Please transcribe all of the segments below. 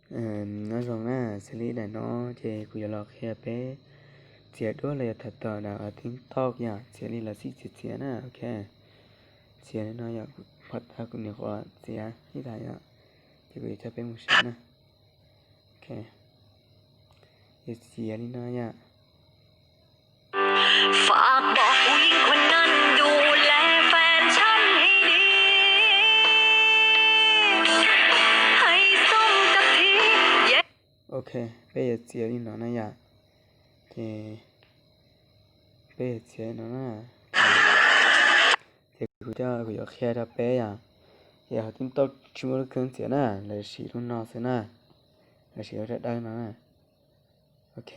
Nyob zoo na, xws li daim no ces kuv yuav los qhia peb txiav duab los yog tham tom daim TikTok yom, txiav li los xij txiav txiav na, ok. Txiav li no yom, pom tau kuv niam qhuav txiav ib daim yom, ces kuv yuav coj peb mus saib na. Ok, yuav txiav li no yom. Ok, peb yuav txiav li no na yom. Ces peb yuav txiav li no na. Ces kuv coj kuv yuav qhia rau peb yom. Ces hauv TikTok tsis muaj lub kheej txiav na, lawv siv lub no xwb na. Lawv siv lub dawb dawb no na. Ok,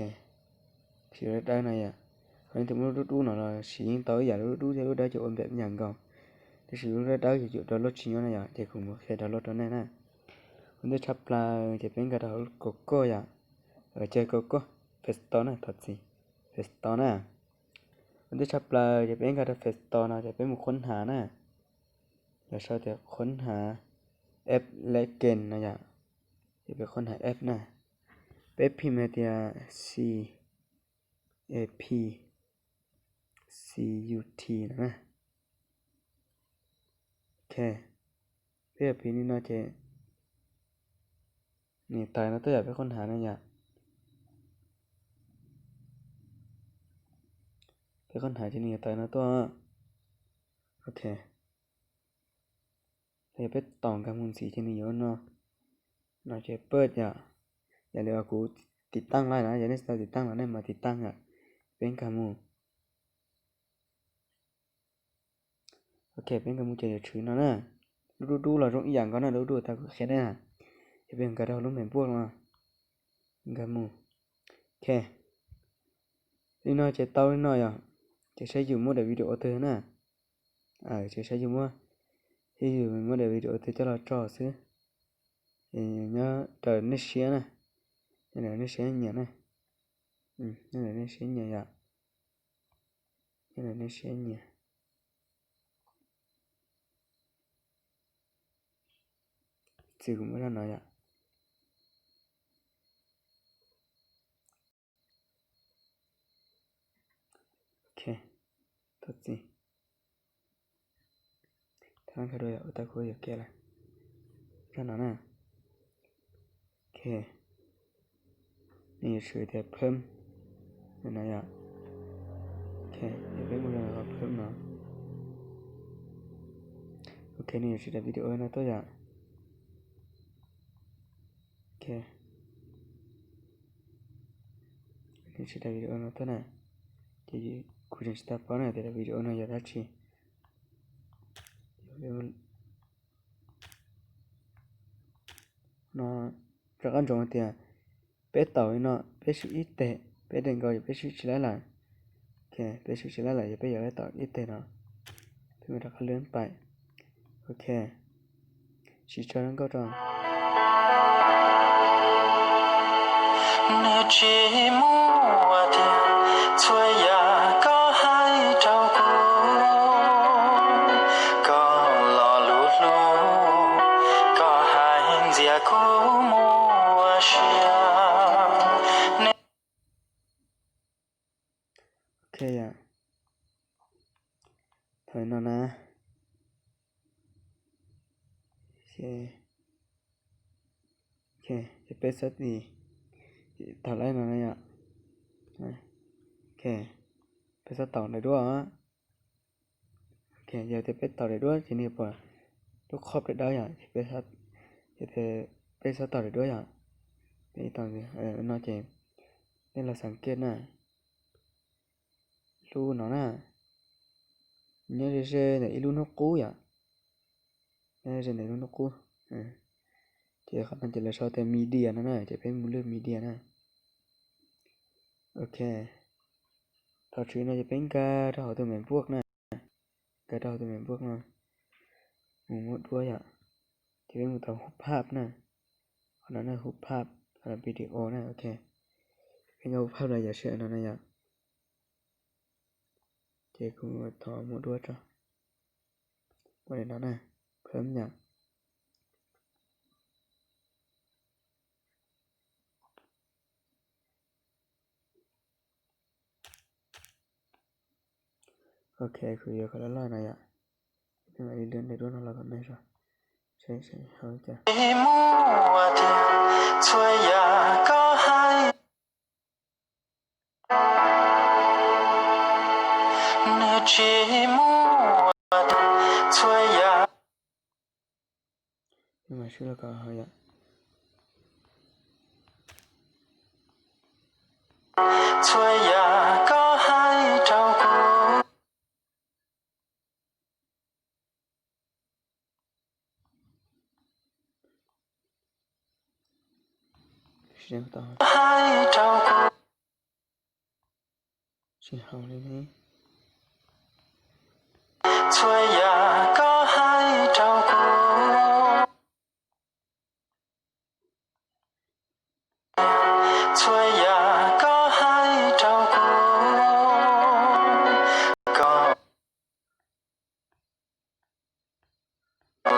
siv lub dawb dawb no yom. Ho leej twg muaj lub dub dub no los siv yeej tau ib yam, lub dub dub thiab lub dawb ces ua npaim ib yam nkaus. Tab sis lub dawb dawb ces yuav download tsis nyob na yom, ces kuv mus qhia download rau nej na. Ua ntej tshaj plaws ces peb nkag rau hauv Google yom. Ces Google, Play Store na, thov txim, Play Store na. Ua ntej tshaj plaws ces peb nkag rau Play Store no ces peb mus khoob hav na. Lawv sau tias khoob hav App Legend no yom. Ces peb khoob hav app na. Peb phim hais tias C A P C U T no na. Ok, peb yog phim li no ces nws tawm no tuaj yom, peb khoob hav no yom. Peb khoob hav ces nws yuav tawm no tuaj. Ok, yog peb tos nkag mus ntxiv ces nws yuav no, no ces pab yom. Yog li kuv tiv taaj laij no, yog nej tsis tau tiv taaj los nej mam tiv taaj yom. Peb nkag mus. Ok, peb nkag mus ces yuav tshwm no na. Lub dub dub los zoo ib yam nkaus na, lub dub tau kuv qhia nej na. Ces peb nkag rau hauv lub mem npuaj no, nkag mus. Ok, li no ces tau li no yom. Ces saib yus muab daim video twg na. Ces saib yus muab, saib yus muab daim video twg coj los tso xwb. Nyob raws nej siab na, nyob raws nej siab nyiam na, nyob raws nej siab nyiam yom, nyob raws nej siab nyiam. Txiv kuv muab zaj no yom. Ok, thov txim. Thab nkag dua yom, ua tau kuv yuam kev lawm. Zaj no na. Ok, nws yuav tshwm tias phab no yom. Ok, peb mus rau qhov phab no. Ok, nws yuav tshwm daim video no tuaj yom. Ok, nws tshwm daim video no tuaj na. Ces kuv tseem tsis tau paub na tias daim video no yog dab tsi. No rov qab ntsoov tias peb taum li no peb swb ib teg, peb dej nkaus ces peb swb tsis laib lawm. Ok, peb swb tsis laib lawm ces peb yuav laib taum ib teg no. Peb mus rov qab lwb pais. Ok, sim tso nkauj tso. Nws tsis muaj tiag txhua yam koj hais rau kuv, koj lo lus hlub, koj hais ntxias kuv muaj sia. Ok yom, thaum no na, ces peb xab tis thaum laib no na yom. Ok, peb xab taum daim duab. Ok, yog tias peb taum daim duab ces nws pom lub qhov daim dawb yom, ces peb xab taum daim duab yom. Peb taum no ces nej los xav kiaj na, lub no na, nyob ze ze ntawm ib lub hnub qub yom. Nyob ze ntawm ib lub hnub qub. Ces qhov no ces lawv sau tias media no na, ces peb mus lwb media na. Ok, thaum tshwm no ces peb nkag rau hauv tus mem npuaj na, nkag rau hauv tus mem npuaj no, mus muab duab yom. Ces peb mus tau hub phaj na, qhov no na, hub phaj, qhov no video na, ok. Peb nkag hub phaj no yom, sij hawm no na yom. Ces kuv thov muab duab tso, ua li no na, phab yom. Ok, kuv yuav kom loj loj no yom. Peb mam li dua ntawm duab no los kom me tso. Seb, seb hau li cas. Tsis muaj tiag txhua yam koj hais. Nws tsis muaj tiag txhua yam. Peb mam swb los kom hau yom. Txhua yam koj hais rau kuv. Hais rau kuv. Tsis haum li ne. Txhua yam koj hais rau kuv. Txhua yam koj hais rau kuv, koj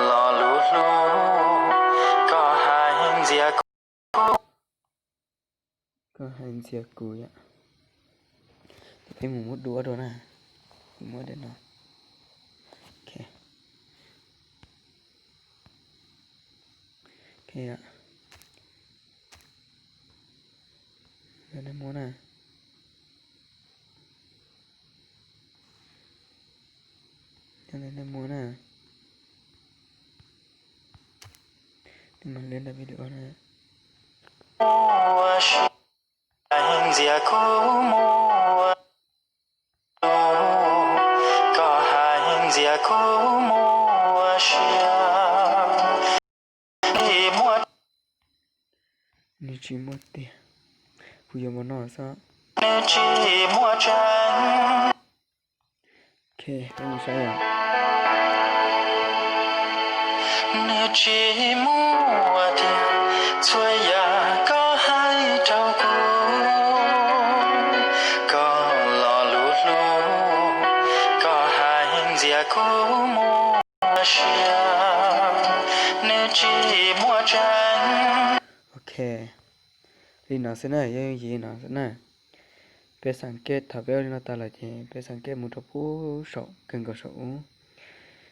lo lus hlub, koj hais ntxias kuv, koj hais ntxias kuv yom. Ces peb mus muab dua dua na, kuv muab daim no. Ok. Ok, nej muab na. Coj nej muab na. Mus li ntawm video na. Hais ntxias kuv mus, koj hais ntxias kuv mus ua si. Nws tsis muaj tiag. Kuv yuav mus no xwb. Nws tsis muaj tseeb. Ok, peb mus saib yom. Nws tsis muaj tiag txhua yam koj hais rau kuv, koj lo lus hlub, koj hais ntxias kuv mus ua si, nws tsis muaj tseeb. Ok, li no xwb na, yooj yim no xwb na. Peb xav kej, thaum peb ua li no tas lawm ces peb xav kej mus rau pem saum kawg nkaus saum ub,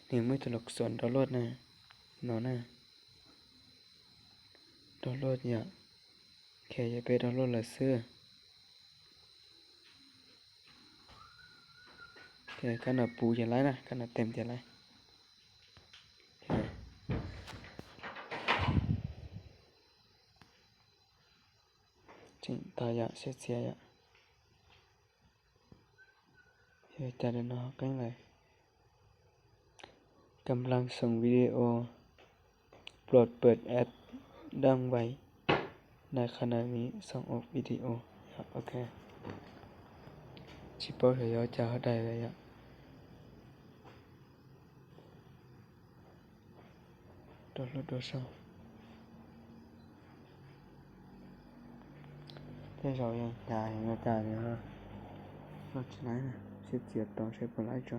nws muaj ib tug lus xuas download na, no na, download yom. Ok, yog peb download lawm xwb. Ok, kab no puv ces laib na, kab no tem ces laib. Tseem tau yom, siab txias yom. Yog cas daim no qeeb lawm. Gam laj xoom video, plob pawm app đang vay, nai qha na mi xoom ua video. Ok, tsis paub xyov yog cas ho dai lawm yom. Rau hlub dua sau. Tej zaum yog cas yog cas, los tsis laib, sib txiav tau seb puas laib tso.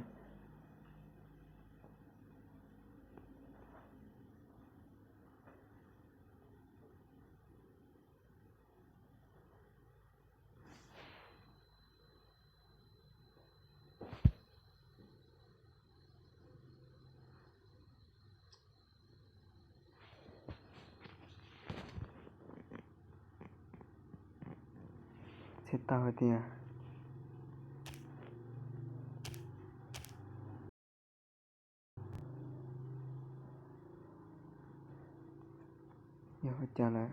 Txhais tau hais tias yog ua cas lawm.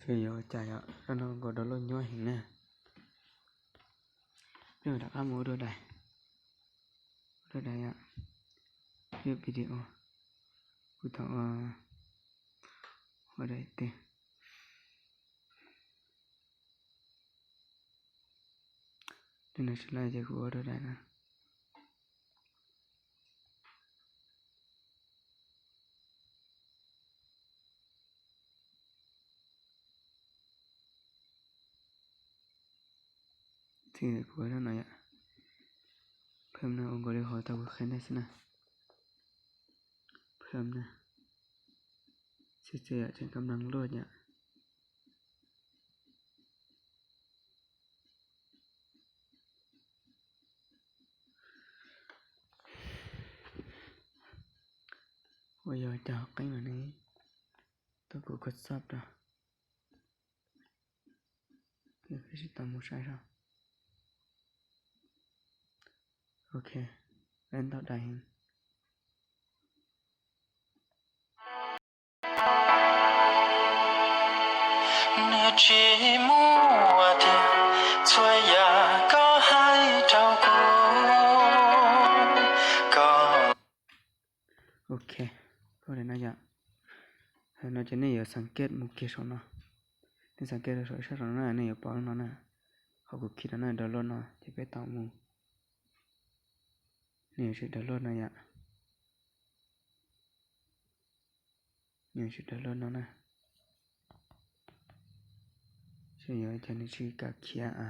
Xyov yog cas yom, zaj no nkaus download nyuaj heev na. Peb mam rov qab mus ua dua daim, ua dua daim yom, ua video. Kuv tau ua daim tiag. Li no tsis laij ces kuv ua rau daim na. Txij kuv ua no yom. Phab no ua nkaus li qhov tau kuv qhia nej xwb na. Phab na, txij txij yom, tseem kab mlees luaj yom. Ua yog cov qeeb mas nej tuaj kuv koj txob rau. Peb tsis tau mus saib zog. Ok, peb ntau dais heev. Nws tsis muaj tiag txhua yam koj hais rau kuv, koj. Ok, koj li no yom. No ces nej yuav xav kiaj mus kiag saum no. Nej xav kiaj rau saum ib sab saum no na, nej yuav pom lub no na. Qhov kuv khi no na, download no ces peb tau mus. Nej yuav tsum download no yom. Nej yuav tsum download no na. Xyov yog cas nws tsis kam khiav a.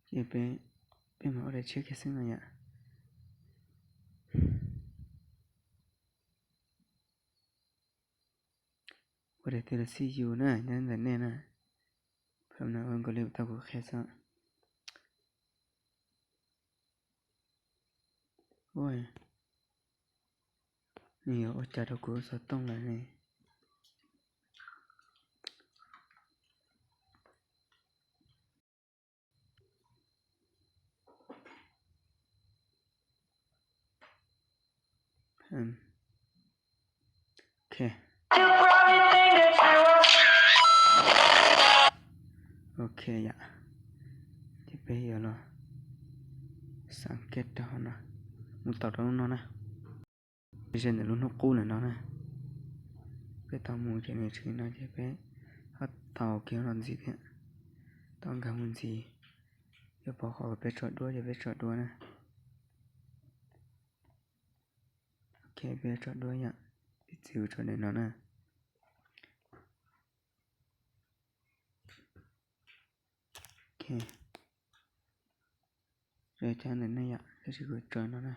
Ces peb, peb mam ua daim tshiab kiag xwb no yom. Ua daim tias los xij yus na, nyob ntawm nej na. Phab no ua nkaus li tau kuv qhia xwb. Ua, nws yuav ua cas rau kuv xov tooj lawm ne. Ok. Ok yom. Ces peb yuav los xav kiaj rau hauv no, mus tau rau lub no na. Peb ze ntawm lub hnub qub ntawm no na. Peb tau mus ces nws tshwm no ces peb ho tau kiag no ntxiv thiab. Tau nkag mus ntxiv. Yuav pom qhov uas peb tso duab ces peb tso duab na. Ok, peb tso duab yom. Piv txwv tso daim no na. Ok. Tso cov ntawm nej yom, tab sis kuv tso no na.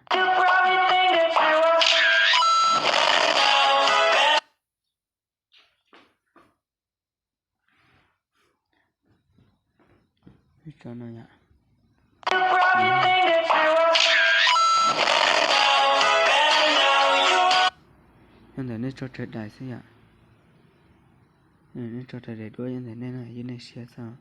Tso no yom. Nyob ntawm nej tso raws daim xwb yom. Nej tso raws daim duab nyob ntawm nej na, yeej nej siab xwb.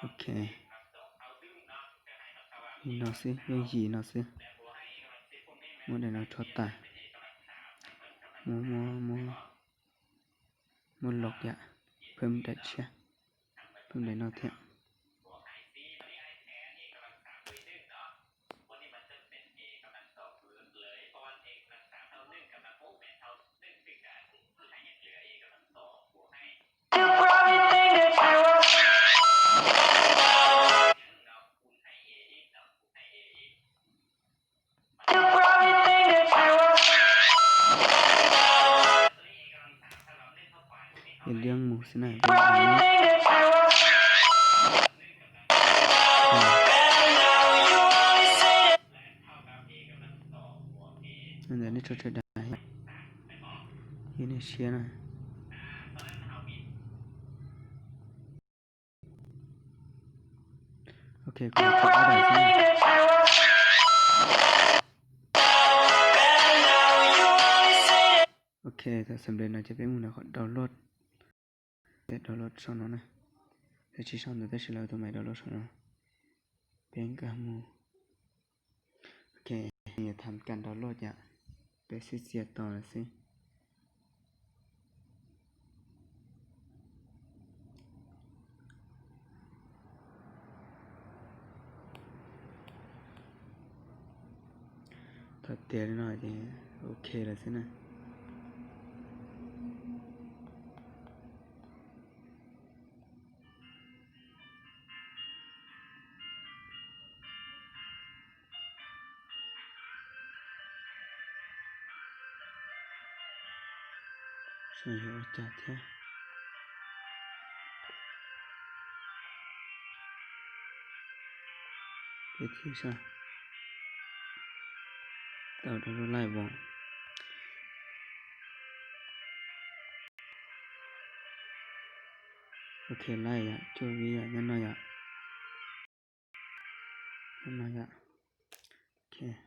Ok. Li no xwb, yooj yim no xwb. Muab daim no rho tas. Muab, muab, muab, muab los yom, pheej daim tshiab, pheej daim no thiab. Ces liab mus xwb na. Ntawm nej tso raws daim. siab na. Ok, kuv tso ob daim xwb na. Ok, thaum xam lej no ces peb mus ntawm qhov download. Download sau no na. Thaum tsis sau ntawd tab sis lawv tus maiv download sau no. Peb nkag mus. Ok, yuav tham kas download yom. Peb xib txias tos lawm xwb. Thaum tiav li no ces ok lawm xwb na. Saib yuav ua cas thiab. Peb thiaj saib tau download lawm os. Ok, lawm yom, cuaj vib yom, nyob no yom. Nyob no yom. Ok.